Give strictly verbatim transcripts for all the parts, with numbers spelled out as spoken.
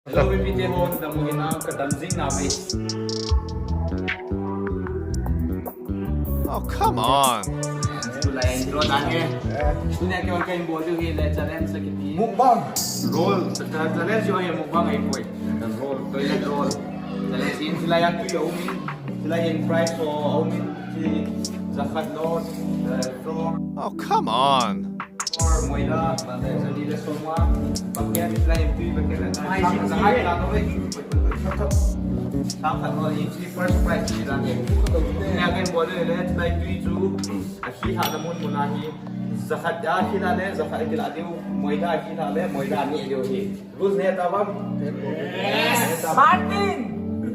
Hello, V P te ho, damna, kadam jing nauve. Oh, come on. Tulai intro dan e. Tunia keiman kahin bol diu hi le challenge kiti. Mukbang. Roll. Challenge ho hi mukbang ahipoi. Roll, toilet roll. Challenge in, hilai a tui aumin. Hilai in prize ho aumin. Hi jakhat lo, eh, floor. Oh, come on. Or moida, bate, jali le soma, bucket, lai tui, bucket, lai, ai, sang, jing, sang, ai, jing, la, to, wei. Sang, sang, no, in, first prize, ni, la, ni. Ni, again, bol, le, le, lai tui chu, ahi, ha, na, mun, mun, ahi. Jakhat, ahi, la, le, jakhat, ahi, la, diu, moida, ahi, la, le, moida, ni, diu, hi. Rules ne ta bang? Yes. Martin!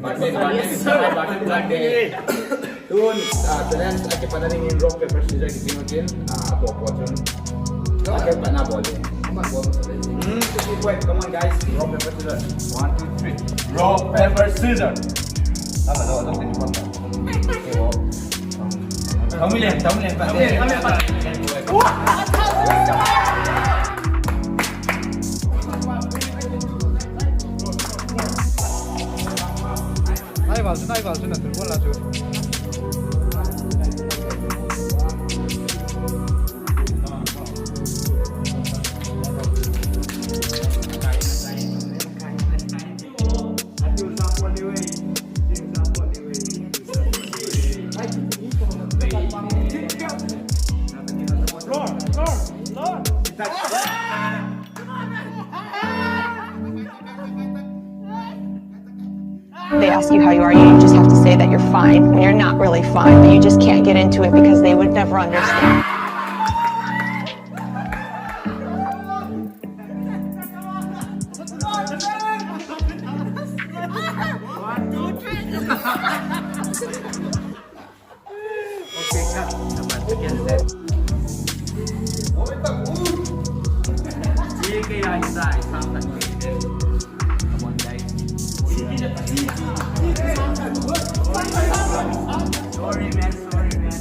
Martin, Martin, Martin, Martin. Tun, ah, challenge, akipat na ding in rock, paper, scissors, kiti mo tin, ah, apo, apo, chun. Akipat na bol ding. Come on, bol. Hmm, to keep quiet. Come on, guys. Rock, paper, scissors. One, two, three. Rock, paper, scissors. Tama, tama, tama, tama. Okay, well. Tama, tama, tama, tama. Nai val chu, nai val chu, na thil bol la chu. They ask you how you are, you just have to say that you're fine when you're not really fine, but you just can't get into it because they would never understand. Okay, cut. Dapat tekan set. Sige, ya, isa, isang tanong. Come on, guys. Sorry, man. Sorry, man.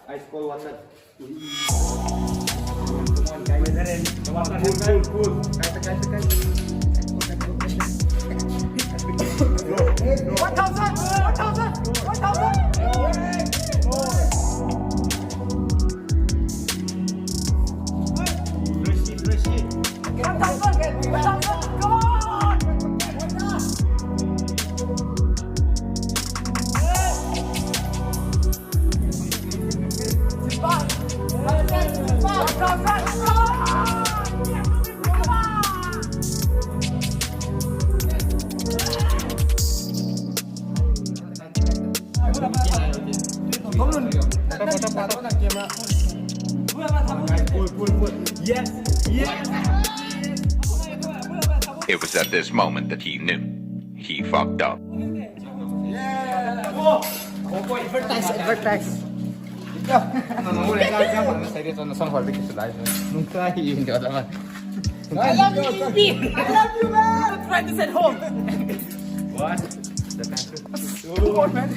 Ice cold water. One thousand! One thousand! One thousand! Fresh it, fresh it. One thousand! One thousand! Come on! Yes, yes. It was at this moment that he knew. He fucked up. Advertise, advertise. I love you, E P. I love you, man. Friend is at home. What? The country. Two, one, man.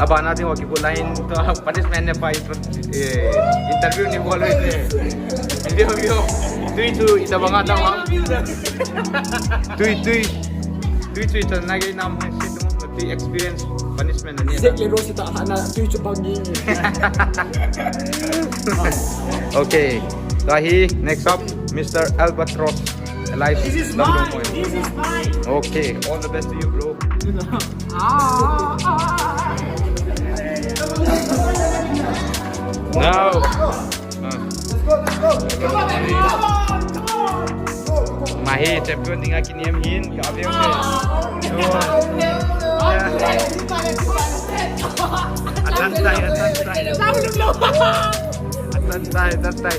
Abana ding ho kibu line to punishment ne pa intro, eh, interview ni bol le. View, view. Tui chu itabanga dang ham. Tui, tui. Tui chu ita na ge nam si tu ti experience punishment ni. Sek le ro si ta hana tui chu bang ni. Okay. So hi next up, Mister Albatross. Alive. This is mine. This is mine. Okay. All the best to you, bro. Ah, ah, ah. Now. Ah. Let's go, let's go. Come on, come on, come on. Mahi champion dinga kinem hin, ka avion ke. Atan tai, atan tai. Atan tai, atan tai.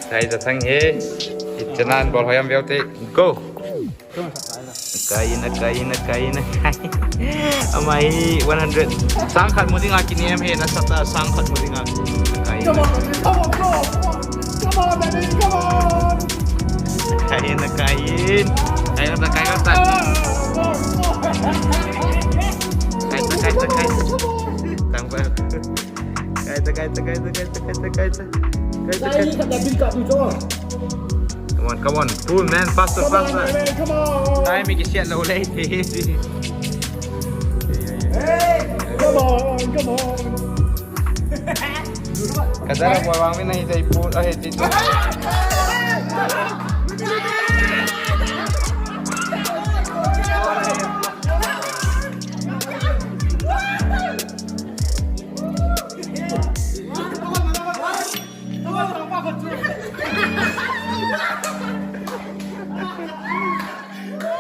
Sai ta thang he. Ichanan bol hoyam veu te. Go. Kaina, kaina, kaina, kaina. Amai one hundred. Sang khat mu dinga kinem he, nasatah a sang khat mu dinga. Kaina. Come on, come on, bro. Come on, come on, baby, come on. Kaina, kaina. Kaina, kaina, kaina. Kaina, kaina, kaina. Tang ba. Kaita, kaita, kaita, kaita, kaita, kaita. Kaita, kaita. Come on, come on. Pull, man, faster, faster. Come on, man, come on. Time is short, low late. Hey, come on, come on. Kadara buat wang mina hijai pull, ah, hijai tu.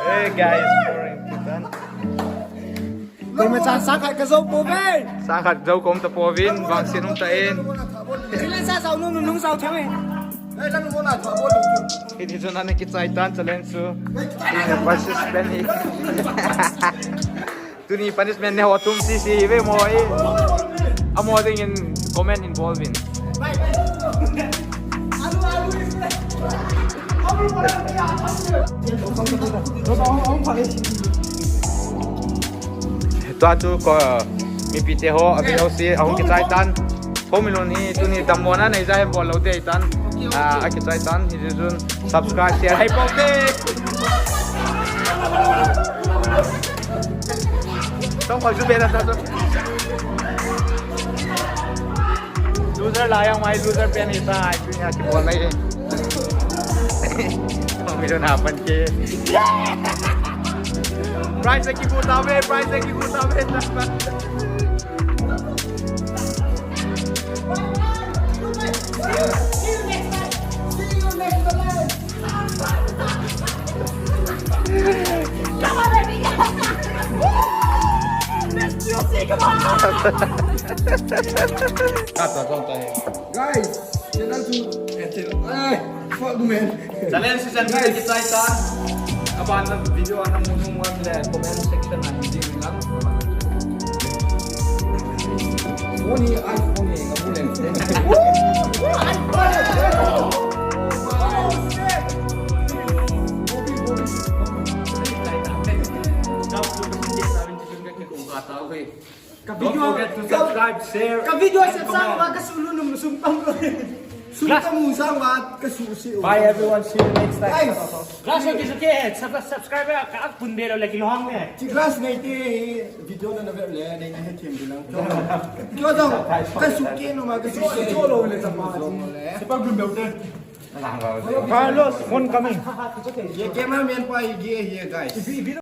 Hey guys, boring. Done. Koi ma chan sang khat ka jou pouve. Sang khat jou kom ta pouvin, vangset um tan. Sila sa sa nung nung sa thang e. Hiti chun ana kichai tan challenge chu. Participant hi. Tuni punishment ne ho thum sisi ve mo e. Amo dingin comment in bol vin. Tua chu ko mipi te ho, a V O C, ahung kichai tan. Ko mi lon hi tuni dammo na nei ja he bol lo te tan. Ah, a kichai tan, hiti chun subscribe, share, hai pau te. Tong ko ju be na ta. Loser la yang mai, loser pen hi ta, ai, tu ya ki bol nai. Tong mi lon ha pan ke. Prize ki bu ta ve, prize ki bu ta ve. Guys, channel chu, eh, channel, ai, fuck, man. Challenge season two kichai tan. Aban na video ana mu nu mu le comment section a hin ding lang. Phone hi iPhone hi ka mu le. Ka video, forget to subscribe, share, ka video and se sang comment. Ba ka sulu num sum tam lo. Sum tam mu sang ba ka su si. Bye everyone, see you next time. Guys. Glass ki su ke, sub-, subscribe ka ak pun be lo le ki lo hang ne. Chi glass nei te video na na ve le nei na he them bi lang. Kyo jong ka su ke no ma ka su si. Kyo lo le ta ma. Se pa gum be te. Carlos, phone coming. Ye cameraman pa ye here, guys.